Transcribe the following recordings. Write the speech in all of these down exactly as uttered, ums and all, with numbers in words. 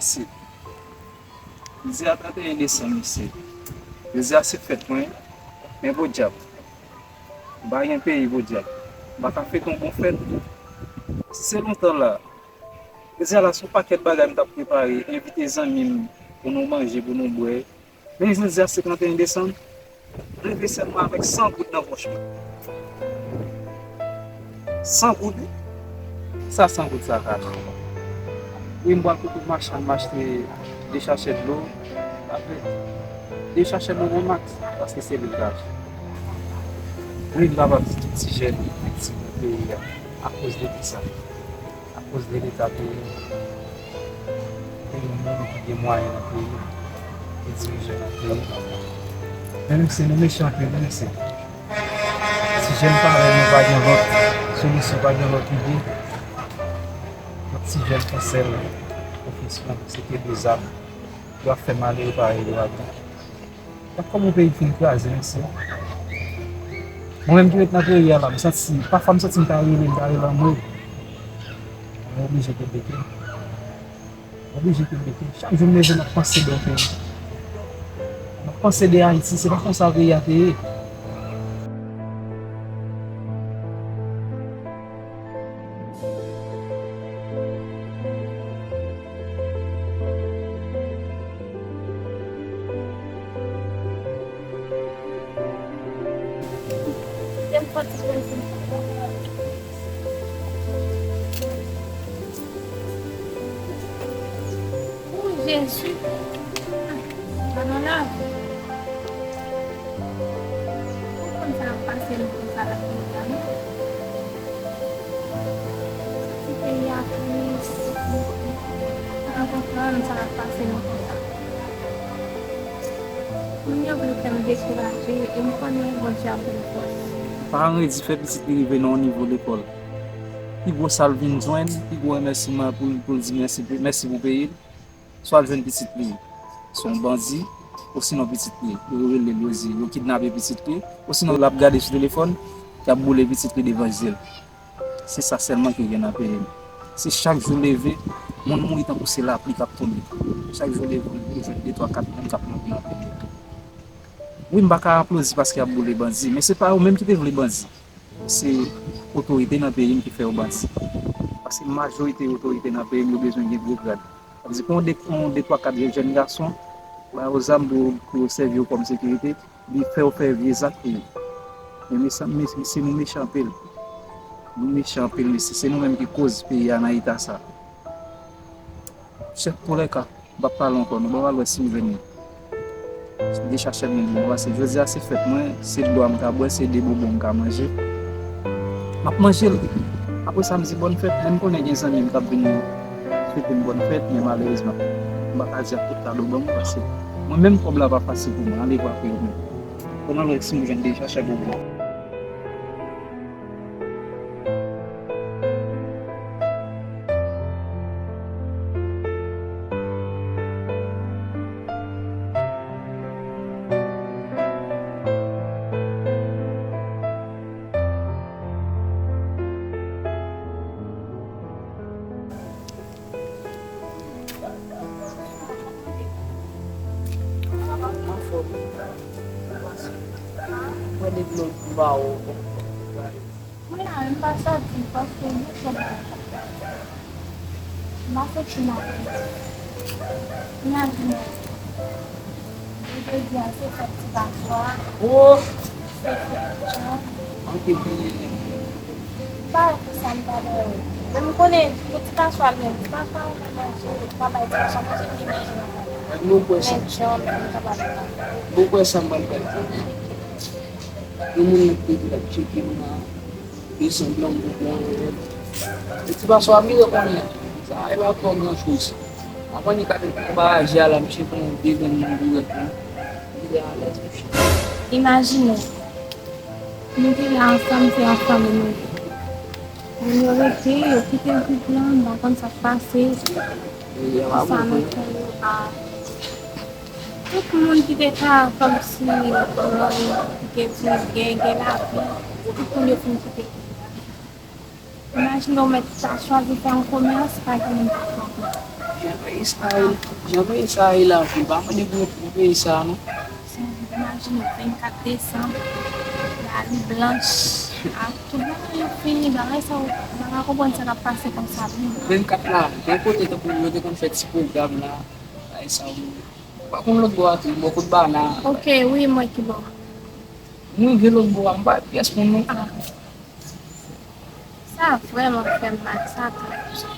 Mesye, jodi a trannteyen desanm, mesye. Jodi a se fèt mwen, men podyab, m pa gen peyi, podyab. M pa ka fete yon bon fèt. Si se lontan la, jodi a la, se yon pakèt bagay m t ap prepare, envite zanmi m pou nou manje, pou nou bwè. Men jodi a se trannteyen desanm, m leve sèlman avèk san goud nan pòch mwen. San goud, wi. Sa san goud sa ka fè? Wi, m pral kote machann, m achte de sachè dlo, avèk de sachè bonbon Max, paske se li m ka achte. Wi, m pa pap di tout ti jèn viktim nan peyi a, akoz de kisa? Akoz de leta peyi. Gen moun ki gen mwayen nan peyi, ki dirijan nan peyi. Men mesye, nou mechan anpil, wi, mesye. Ti jèn parèy nou pa gen lòt solisyon, pa gen lòt ide. Lòt ti jèn fè sèl pwofesyon, se kenbe zam. Yo ap fè malere parèy yo atè. Gad kòman yon peyi fin kraze, mesye. Mwen menm ki ret nan peyi a la, m santi, pafwa m santi m ta rele, m ta rele anmwe. Mwen oblije kenbe ke. Oblije kenbe ke. Chak jou m leve, m ap panse de yon peyi. M ap panse de Ayiti. Se pa konsa peyi a te ye. O Jezi! Alò la, ou konn sa ap pase nou konsa la peyi a, non? Ti peyi a tris. Ou pa konprann sa ap pase nou konsa. Moun yo vle fè m dekouraje, e m konnen Bondye ap ban m fòs. Paran redi fè pitit li rive nan yon nivo lekòl. Pi gwo sa l vin jwenn, pi gwo remèsiman pou l, pou l di mèsi, mèsi pou peyi l, swa l jwenn pitit li se yon bandi, osinon pitit li, yo rele l, yo di yo kidnape pitit li, osinon l ap gade sou telefòn, y ap boule pitit li devan je l. Se sa sèlman ki gen nan peyi m. Se chak jou leve, moun mouri tankou se lapli k ap tonbe. Chak jou leve, ou jwenn de, twa, kat moun k ap mouri nan peyi m. Wi, m pa ka aplodi paske y ap boule bandi, men se pa yo menm ki te vle bandi. Se otorite nan peyi m ki fè yo bandi. Paske majorite otorite nan peyi m, yo bezwen gen gwo grad. Sa vle di, pou yon de, yon de, twa, kat jèn gason, ba yo zam pou, pou yo sèvi yo kòm sekirite, li fè yo fè vye zak pou yo. Men mesye, mesye, mesye, nou mechan anpil. Nou mechan anpil, mesye. Se nou menm ki koz peyi a nan eta sa. Chèf Kolèka, m p ap pale ankò, non, ban m al wè si m jwenn li. De sachè bonbon, paske jodi a se fèt mwen, se dlo a m ka bwè, se de bonbon m ka manje. M ap manje l. Apre sa, m di bòn fèt, men m konnen gen zanmi m k ap vin swete m bòn fèt, men malerezman, m pa ka di ak tout kado ban m, paske mwen menm kòb la pa fasil pou mwen, ale vwa pou yo menm. Ban m al wè si m jwenn de sachè bonbon. Mwen de dlo m ba ou. Mwen la, m pa sòti paske gen kòb la. M pa sòti maten. Imajine w. Jodi a se fèt ti gason an. Oh! Se fèt jan. Anke byen. M pa wè pou sa m ta ba yo. Men m konnen pou ti gason an menm, ti gason an manje, m pa bay ti gason an manje, li manje nan kay la. Men nou kwè sa. Men jan m ta ba l la. Nou kwè sa m pral fè. Yon moun nan ki te di l ap tcheke m nan. Li sanble yon gwo gwo rèv. E ti gason a vire konnen. Sa e pa fè gran choz. Avan li ka te anba raje a la, misye pran de grenn moun dirèk la. Li te alèz, mesye. Imajine, nou te la ansanm, se ansanm nou ye. Moun yo rete, yo kite gwoup lan, m pa konn sa k pase. Sa nou fè yo a. Tout moun ki te ka kòmsi, euh, ki te di gen, gen lavi, tout moun yo fin kite. Imajine w mèt ta chwazi fè yon komès, pa gen moun ki pran kont. Peyi sa a, jan peyi sa a ye la, anpil pa mande pou yo pou peyi sa a, non. Imajine, vennkat desanm, lari blanch, ak tout bagay yo fini, bagay sa yo, m pa ka konprann sa k ap pase konsa menm. Vennkat la, gen kote tankou yo te konn fè ti pwogram la, bagay sa yo. Pa konn lòt bò a tou, bò kot Bana. Ok, wi, m wè ki bò. M rive lòt bò a, m pa wè pyès moun non. Ah. Sa vrèman fè m mal, sa trè. Sa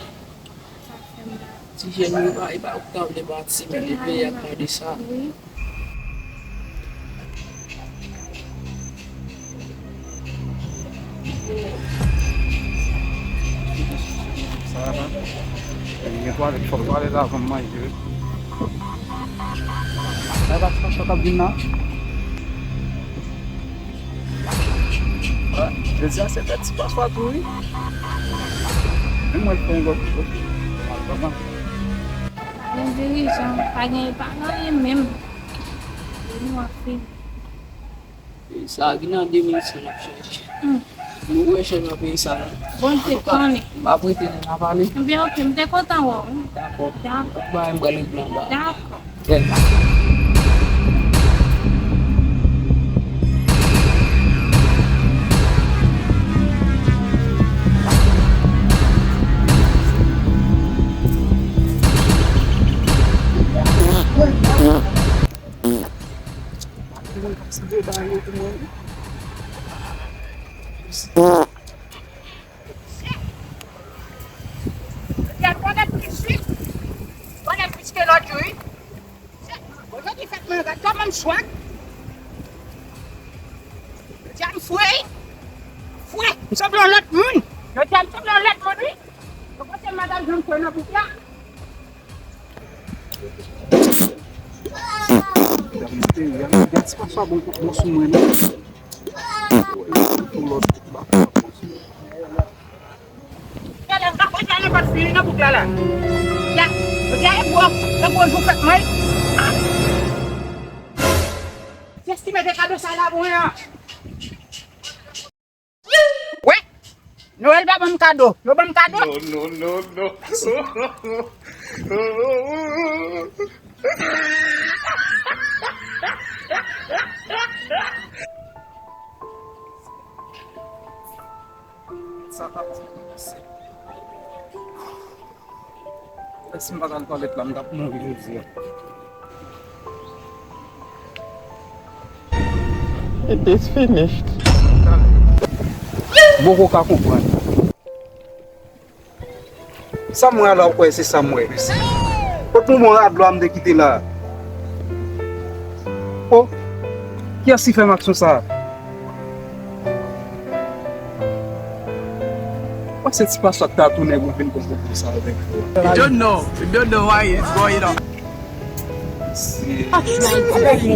fè m mal. Ti jèn yo pa, yo pa oktav de pati, men de peyi ap gade sa. Wi. Sa va? Gen twalèt, fòk twalèt avan m manje, wi. Sa va, ti pa chòk ap vin la? Jodi a se fèt ti paswa tou, wi. Menm mwen fè yon gòt. Pa gen dirijan, pa gen, pa gen anyen menm. Nou ap fini. Sa gen nan de mil san n ap chèche. Hmm. Nou wè chèjman peyi sa la. Bondye konnen. M ap rete nan n a pale. Ebyen, ok, m te kontan wè w. Dakò. Dakò. Bay m pral regle anba. Dakò. Yeah. Gad, bonè plis, wi. Bonè plis ke lòt jou, wi. Bon, jodi fèt mwen, gad kòman m swag. Jodi a m fre, wi. Fre, m sanble yon lòt moun. Jodi a m sanble yon lòt moun, wi. Yo pote madanm John Crow nan bouk la. Gad, gad, se pa sa bon, bon sou mwen, non. Gade, m pa kwè sa nan pa fini nan bouk la, la. Ya, gade, e gwo, e gwo jou fèt mwen. Ah! Jès ki mete kado sa la pou mwen an. Wè! Nwèl pa ban m kado. Yo ban m kado? Non, non, non, non. Sa pa ti. Si m pa t al twalèt la, m t ap mouri jodi a. It is finished. M poko ka konprann. Sa m wè a la, ou kwè se sa m wè? Kot moman rad lwa m te kite la? Oh, kiyès ki fè m aksyon sa a? Ou kwè se ti paswa k ta tounen pou l vin konn konprann sa avèk ou? You don't know. You don't know why it's going on.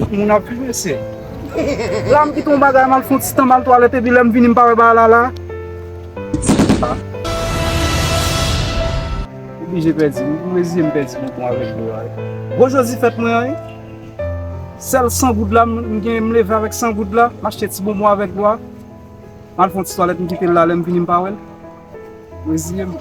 Moun ap viv, mesye. La, m kite yon bagay, m al fè yon ti tan, m al twalèt, epi lè m vini, m pa wè bagay la la. Oblije pèdi, m reziye m pèdi bonbon avèk dlo a. Gwo jodi fèt mwen an, wi. Sèl san goud la, m, m gen, m leve avèk san goud la, m achte ti bonbon avèk dlo a. M al fè yon ti twalèt, m kite l la, lè m vini, m pa wè l. Reziye m.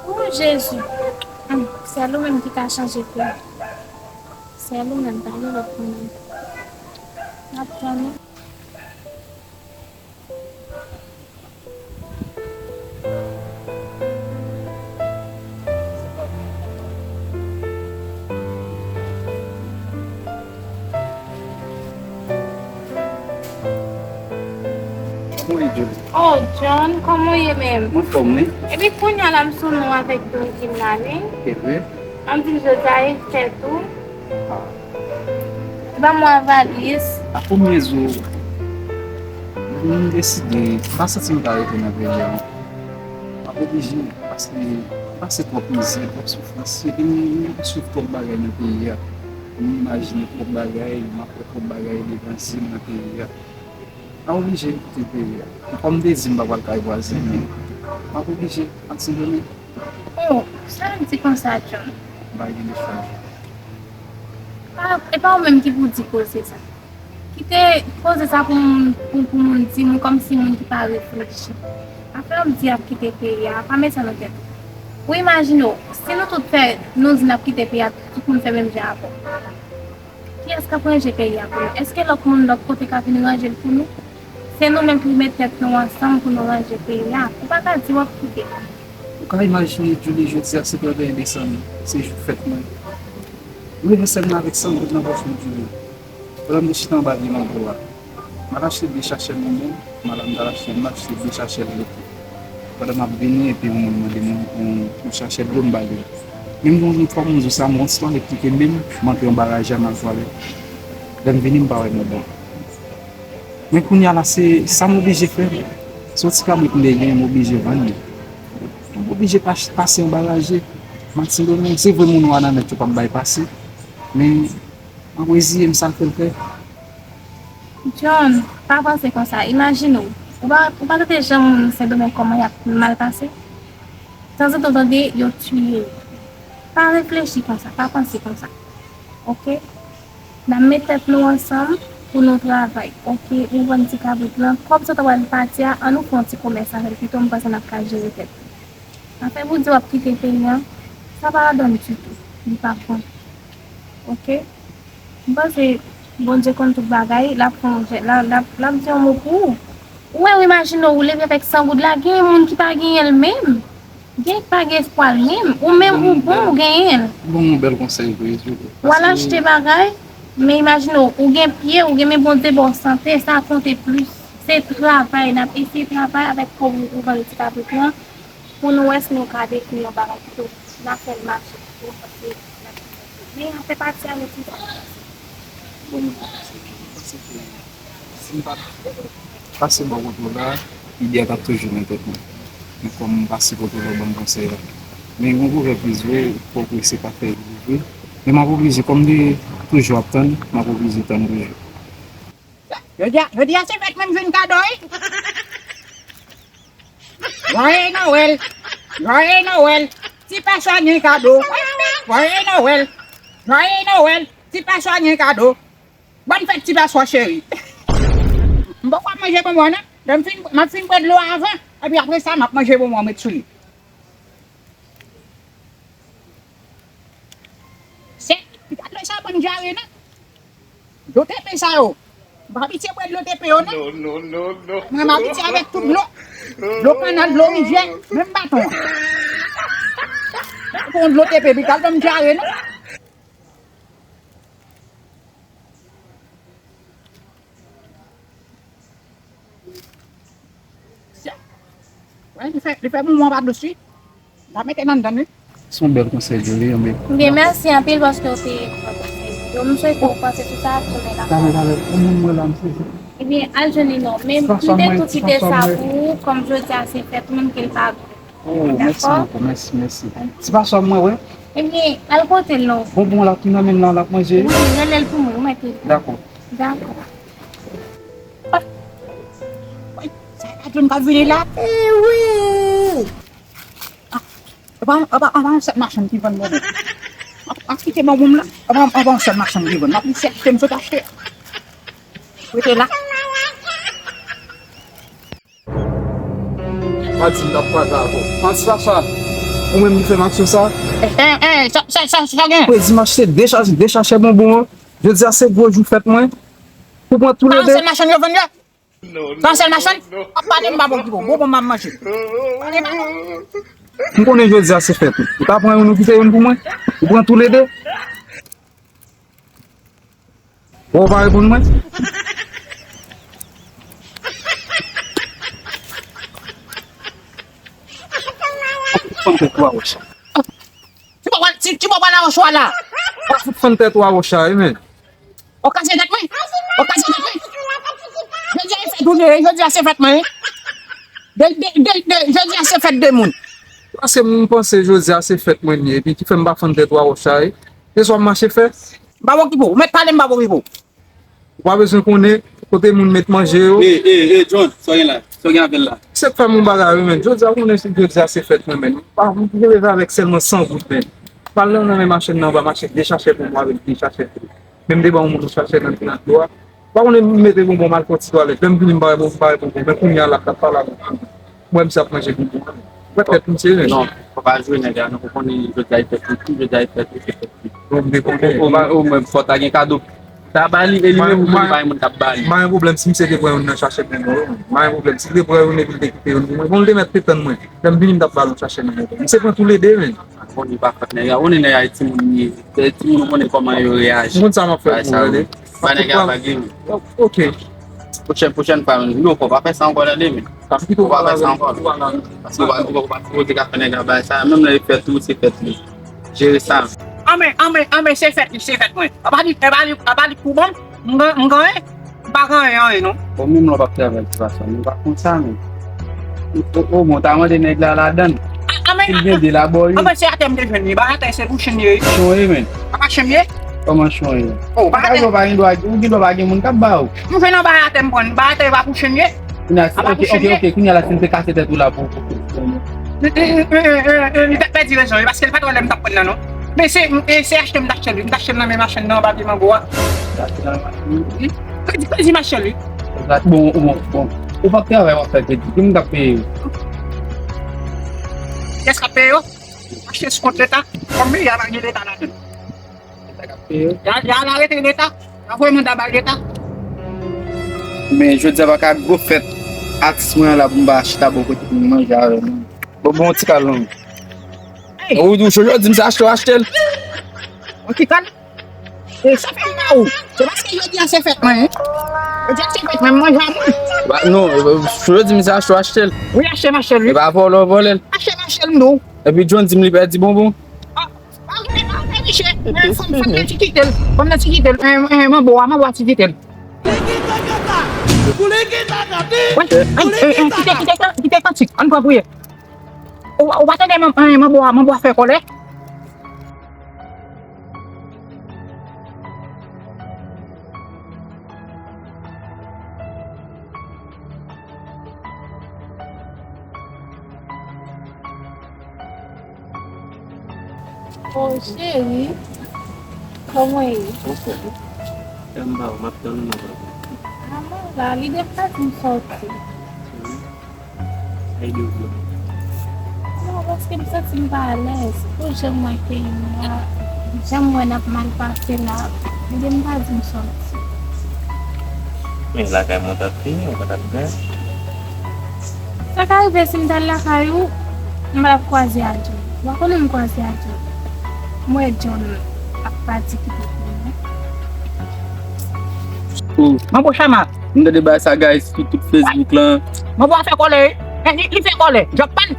O Jezi! Hum, sèl ou menm ki ka chanje kè. Sèl ou menm, pa gen lòt moun. N ap tann ou. Kòman w ye, Julie? Oh, John, kòman w ye menm? Mwen anfòm, wi. Epi kounye a la, m sou non avèk Dorine la, wi. Evre? An di l Jozayè fèt ou. Ah. Ban mwen valiz. A premye jou, m deside, m pa santi m ka rete nan peyi a. M ap oblije, paske m pase twòp mizè, twòp soufrans, epi m, m swiv twòp bagay nan peyi a. M imajine twòp bagay, m ap wè twòp bagay devan zye m nan peyi a. M ap oblije kite peyi a. Kòm m te di, m pa pral kay vwazen, men m ap oblije al Sendomeng. Oh, sa w di konsa, John? M pa gen lechwa. Ah, e pa ou menm ki pou di koze sa. Kite koze sa pou moun, pou, pou moun di, moun kòmsi moun ki pa reflechi. Afè w di ap kite peyi a, pa met sa nan tèt ou. Ou imajine w, si nou tout fè, nou di n ap kite peyi a, tout moun fè menm jan avè w. Kiyès k ap ranje peyi a pou nou? Èske lòt moun lòt kote ka vin ranje l pou nou? Se nou menm ki met tèt nou ansanm pou nou ranje peyi a. Ou pa ka di w ap kite. Ou ka imajine Djouly jodi a se trannteyen desanm, se jou fèt mwen. Mwen leve sèlman avèk san goud nan pòch mwen Djouly. Pandan m te chita anba pye mango a, m al achte de sachè bonbon, m al, m t al achte, m achte de sachè dlo tou. Pandan m ap vini, epi yon moun mande m yon, yon sachè dlo, m ba li. Men m gen yon fwa m di sa, m gon ti twalèt ki kenbe m, m antre anba raje a, m al twalèt. Lè m vini, m pa wè bonbon. Men kounye a la, se sa m oblije fè. Se yon ti kabrit m te gen, m oblije vann li. M oblije pas-, pase anba raje. Matin Domingue, se vre moun yo a nan nèt yo p ap bay pase. Men, m ap reziye m, sa l fè l fè. John, pa panse konsa. Imajine w. Ou pa, ou pa tande jan moun Sendomeng kòman y ap mal pase? Tanzantan w tande yo tiye. Pa reflechi konsa, pa panse konsa. Oke? N ap met tèt nou ansanm pou nou travay. Oke? Ou vann ti kabrit lan. Kòb sa w ta pral pati a, ann nou fè yon ti komès avè l pito, m panse n ap ka jere tèt nou. Afè pou di w ap kite peyi a, sa pa ladan l ditou. Li pa bon. Oke? M panse Bondye konn tout bagay, l ap fè yon jè, l ap, l ap, l ap di yon mo pou ou. Ou wè, ou imajine w, ou leve avèk san goud la, gen moun ki pa genyen l menm. Gen ki pa gen espwa l menm. Ou menm, ou bon, ou genyen l. Bon, yon bèl konsèy vre, wi. W al achte bagay, men imajine w, ou gen pye, ou gen men Bondye ba w sante, sa konte plis. Se travay, n ap eseye travay avèk kòb ou, ou vann ti kabrit lan. Pou nou wè si nou ka dekri yon bagay pito, n a fè l mache pito, paske n a fè l mache. Men afè pati a, nou ti sa. Bon, mwen panse ke, mwen panse ke si m pa t pase bò kote w la, ide a t ap toujou nan tèt mwen. Men kòm m pase kote w la, w ban m konsèy la. Men yon gwo rèv vizyon, fò w prese pa fè l rive. Men m ap oblije, kòm m te toujou ap tann, m ap oblije tann toujou. Jodi a, jodi a se fèt mwen, m jwenn kado, wi. Joyeux Noël! Joyeux Noël! Ti paswa gen kado. Joyeux Noël! Joyeux Noël! Ti paswa gen kado. Bòn fèt ti paswa cheri. M poko ap manje bonbon an non. Lè m fin, m ap fin bwè dlo avan. Epi apre sa, m ap manje bonbon an met sou li. Sèk, ti pa dlo sa bann dyare non. Dlo tepe sa yo. M pa abitye bwè dlo tepe yo non. Non, non, non, non. Mwen m abitye avèk tout dlo. Dlo kanal, dlo rivyè, menm baton an. Pou yon dlo tepe, pi kal ban m dyare non. Wè, li fè, li fè bonbon pa dous wi. N a mete nan anndan wi. Se yon bèl konsèy, Djouly, anben. Ebyen, mèsi anpil paske w te pran konsèy mwen yo. M swete w panse sou sa, tounen la. Talè, talè, yon moun mwen la, m sezi. Ebyen, al jwenn li non. Men m te tou kite sa pou ou, kòm jodi a se fèt ou, menm ke l pa vre. Oh, mèsi bokou, mèsi, mèsi. Ti paswa mwen, wè. Ebyen, al pote l non. Bonbon la ki nan men l la, l ap manje. Wi, rele l pou mwen, ou mèt rele. Dakò. Dakò. Woy, sa e pa John k ap vini la? Eh wi! Ah, e pa, e pa, e pa yon sèt machann ki vann bonbon. M ap, m ap kite bonbon m la. E pa, e pa yon sèt machann ki vann. M ap li sèt ke m sot achte. Rete la. Pa di m t ap kwaze avè w. Manti papa, ou menm ki fè m aksyon sa? Eh, eh, eh, sa, sa, sa, sa gen? Mwen di m achte de cha-, de sachè bonbon an. Jodi a se gwo jou fèt mwen. Ou pran toulede. Pa yon sèl machann yo vann yo? Pa yon sèl machann? Ap pale m pa bon ki bon. Bonbon m ap manje. Pale m pa bon. M konnen jodi a se fèt ou. Ou ta pran youn ou kite youn pou mwen? Ou pran toulede? Bon, ou pa reponn mwen? Fann tèt ou a wòch la. Ti bò, ti, ti bò pa la wòch la. Ou fout fann tèt ou a wòch la, wi, men. Ou kase tèt mwen? Ou kase tèt mwen? Jodi a se fèt ou, jodi a se fèt mwen, wi. De, de, de, de, jodi a se fèt de moun. Paske m panse jodi a se fèt mwen li ye, epi ki fè m pa fann tèt ou a wòch la, wi. Se sa w ap mache fè? M pa okipe w. Ou mèt pale m pa okipe w. Ou pa bezwen konnen kote moun met manje yo. Ey, ey, ey, John, sa w gen la? Sa w gen avè l la? Se k fè m yon bagay wi, men. Jodi a, ou konnen si jodi a se fèt mwen, men. M pa, m leve avèk sèlman san goud, men. M al nan, nan men machann nan, m al mache de sachè pou mwen avèk de sachè tou. Men m te ban yon moun yon sachè nan, nan dlo a. Pa konnen m mete bonbon m al fè yon ti twalèt. Lè m vini m pa wè bon, m pa wè bonbon. Men kounye a la, l ap pale avè m. Mwen, misye ap manje bonbon. Mwen tèt misye, men. Non, fò pa jwe nèg la, non, ou konnen jodi a e fèt li, tou jodi a e fèt li, se fèt li. Bon, m te konprann. Ou, ou, ou, ou, men fò ta gen kado. Ta ba li, e li menm, ou konnen pa gen moun k ap ba li. M pa gen pwoblèm si misye te pran youn nan chache m nan men w. M pa gen pwoblèm si li te pran youn epi li te kite youn pou mwen. Bon, li te mèt te tann mwen. Lè m vini, m t ap ba l yon chache nan men w. Misye pran toulede, men. Bon, li pa fèt nèg la. Ou konnen nèg la e timoun li ye. Se timoun ou konnen kòman yo reyaji. Moun sa m ap fè pou ou, tande. Ba nèg la vag li, men. Ok. Pwochèn, pwochèn fwa, men, non, fò pa fè sa ankò, tande, men. Fò pa fè sa ankò. Paske ou pa, ou pa, ou pa sipoze ka fè nèg la bagay sa. Menm lè e fèt ou, se fèt li. Jere sa. Anben, anben, anben, se fèt li, se fèt mwen. Apa li, apa li, apa li pou bon? M gan-, m ganyen? M pa ganyen anyen, non. Bon, menm lè w p ap travay de tout fason, nou pa konn sa, men. O, o, bon, ta mande nèg la ladann. A, anben, si l gen de la bò, wi. Anben, se atè m te jwenn li, ba atè, se pou chen li ye. Chen w ye, men. Apa chen m ye? Kòman chen w ye? O, ba atè. Ou gen dwa pa gen dwa, ou gen dwa pa gen moun k ap ba ou. M jwenn anba atè, m pran, ba atè, e pa pou chen m ye. Kounye a, ok, ok, ok, kounye a la, si m te kase tèt ou la pou, pou, pou, pou. Li t ap pèdi rezon li, paske l pa t wè lè m t ap pran nan, non. Men se, e, se achte m t achte l, wi. M t achte l nan men machann nan anba pye mango a. Kredi, kredi machann, wi. Bon, bon, bon. Ou p ap travay, w ap fè kredi. Ki moun k ap peye yo? Kiyès k ap peye yo? Achte sou kont Leta. Kòm peyi a pa gen Leta ladan l. Leta k ap peye yo. Y a, y a al arete Leta. Y a voye manda bay Leta. Men jodi a pa ka gwo fèt atis mwen an la pou m pa chita bò kote pou m manje avè nou. Bon, bon, ti kal non. Ou, ou jodi m se achte w achte l. Ou ki kal? E sa fè m ba ou. Se paske jodi a se fèt mwen, wi. Jodi a se fèt mwen, m manje a moun. Ba, non, jodi m se achte w achte l. Wi, achte m achte l, wi. E pa vòlè w vòlè l. Achte m achte l, m di w. Epi John di m li pèdi bonbon. Pa vle, pa vle, mesye. Men fò m, fò m nan ti kite l. Fò m nan ti kite l. Eh, eh, manbo a, manbo a ti kite l. Wè, ay, eh, eh, kite, kite, kite kantik. Ann pran priye. Ou, ou pa tande man-, eh, manbo a, manbo a fè kòlè? Oh, cheri, kòman w ye? Kòman w ye? Tann m ba ou, m ap tann ou nan bò. A, mwen la, li deja di m sòti. Sa ede w vre? Non, paske m santi m pa alèz. Pou jan m wè peyi m la, jan m wè n ap mal pase la, m gen m pa di m sòti. Men lakay mwen t ap fini, ou pa t ap gen. Sa ka rive si m t al lakay ou, m pa t ap kwaze a John. Ou pa konnen m kwaze a John. M wè John ap pati kite pou mwen. Oh. Manbo Chama. M tande bagay sa, guys, sou tout Facebook lan. Manbo a fè kòlè, wi. Eh, li, li fè kòlè. Djòb pa l.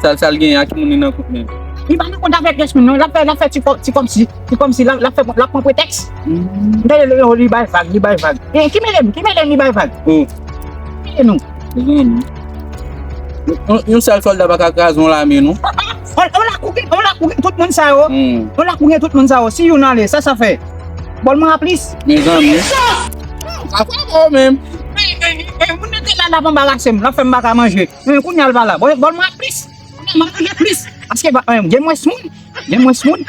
Sa l, sa l genyen, a ki moun li nan kont menm? Li pa nan kont avèk pyès moun, non. L ap fè, l ap fè ti kò-, ti kòmsi, ti kòmsi, l ap, l ap fè, l ap pran pretèks. Mm. M tande li, li bay vag, li bay vag. Eh, ki mele m, ki mele m, li bay vag. Oh. Ki mele nou? Mezanmi. Yon, yon sèl sòlda pa ka kraze yon lame, non. On, on, on lakou gen, on lakou gen tout moun sa yo. Hmm. On lakou gen tout moun sa yo. Si youn ale, sa, sa fè. Bòl mwen a plis. Mezanmi. Sa fè bon menm. Eh, eh, eh, moun nan te la, l ap anbarase m, l ap fè m pa ka manje. Men kounye a l pa la. Bòl, bòl mwen a plis. Kounye a m ap manje plis. Paske, eh, gen mwens moun. Gen mwens moun.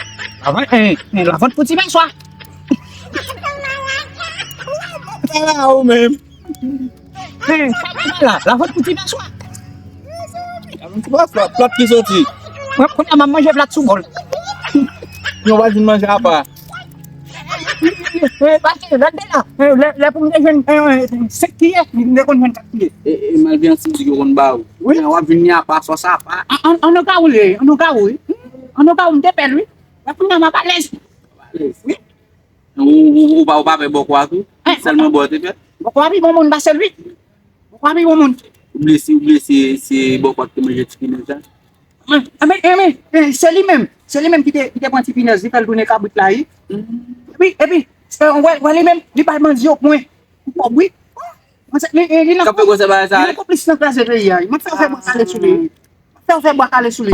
Lavan, eh, eh, lavant pou ti meswa. Sa la ou menm. Hey, sa pa la, lavant pou ti meswa. Lavant pou ti meswa, plat ki soti. Mwen, kounye a, m ap manje plat sou bòl. Yon vwazin manje apa. Eh, paske, lòt de la, eh, lè, lè pou m te jwenn, eh, eh, senk kiyè, m te konn jwenn kat kiyè. E, e, malveyan si di yo konn ba ou. Wi. W ap vin ni apa, sòs apa. An, an, an okawou li ye, an okawou, wi. An okawou, m te pè l, wi. Lè kounye a, m ap alèz. Alèz. Wi. Ou, ou, ou pa, ou pa pè bòkò a tou? Eh, sèlman bò te fèt? Bòkò a pi bon moun pase l, wi. Bòkò a pi bon moun. Ou bliye si, ou bliye si, si bòkò a ki te manje ti pinèz la? Men, men, men, men, se li menm. Se li menm ki te, ki te pran ti pinèz, li fè l tounen kabrit la, wi. Mm. Epi, epi, eh, wè, wè li menm, li bay bandi yo pwen. Pou kòb, wi. Mwen se, li, li, li nan, k ap fè gwosè bagay sa, li nan konplis nan kraze peyi a, wi. Mwen fè w fè bwa kale sou li. Fè w fè bwa kale sou li.